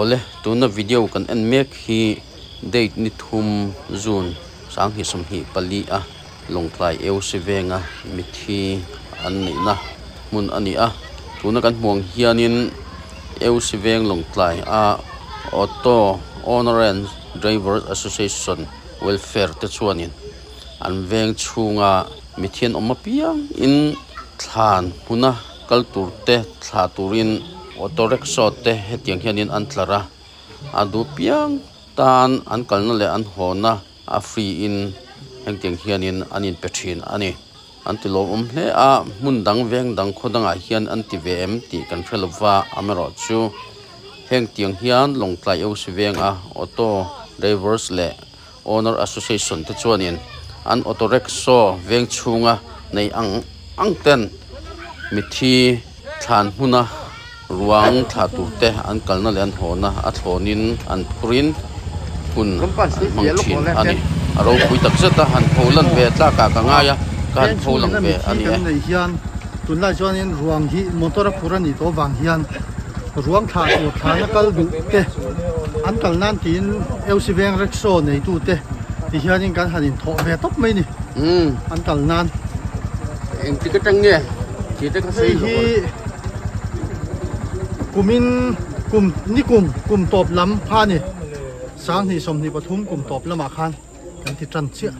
Awle tuna video kan en mek hi date ni thum June sanghnih 24 a Lawngtlai Eusi venga mithi an neihna hmun a ni a tuna kan hmuh ang hianin Eusi veng Lawngtlai a auto owner and driver association welfare te chuanin an veng chhunga mithian awm apiangin thlan hmuna kal tur te thlah turin auto rickshaw te hetiang hianin an tlar a a duh piang tan an kalna leh an hawna a free in hengtiang hianin an inpe thin a ni an ti lawmawm hle a hmun dang veng dang khaw dangah hian an ti ve em tih kan hre lova amaherawhchu hengtiang hian Lawngtlai Eusi venga auto drivers leh Owner Association te chuanin an auto rickshaw veng chhunga nei ang ang ten mithi thlan hmuna ruang thlah tur te an kalna leh an hawna a thlawnin an phurin hun an hmang thin a ni. A ropui tak zet a han pho lan ve tlakah ka ngai a, ka han pho lang ve a ni e. Tunlai chuanin ruang hi motor a phur a nih tawh vang hian ruang thlah tur thlana kal duh te an kal nan tiin Eusi veng rickshaw neitu te ti hianin kan han inthawh ve tawp mai ni an kal nan. Engtik atang nge tih te kha sawi lo. Hei hi kumin kum ni kum kum tawp lam kha a ni sanghnih 23 kum tawp lamah khan kan ti tan chiah.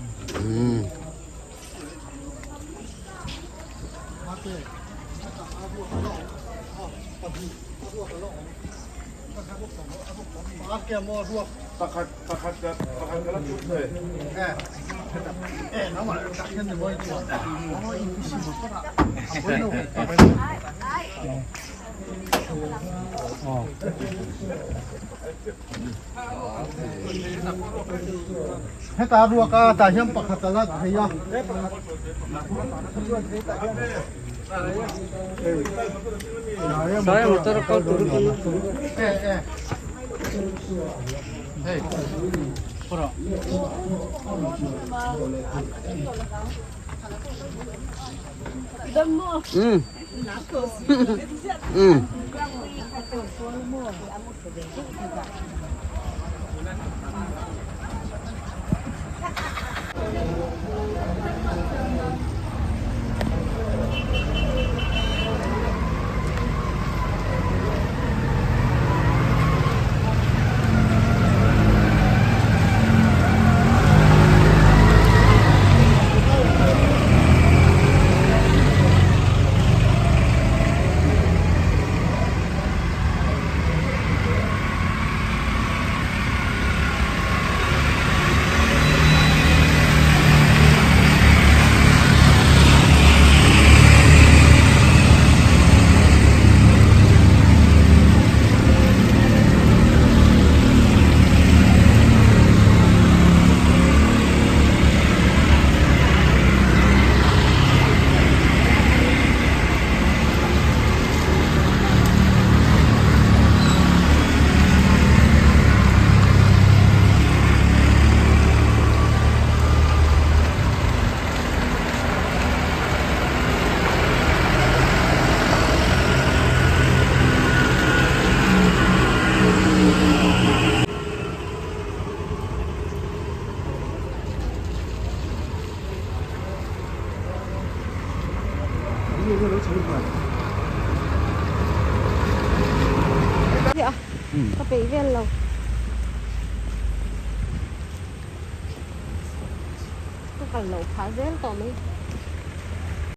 Heta ruak a tah hian pakhat a la thei a. Ka peih vel lo. Ka kal loh phah zel tawh mai.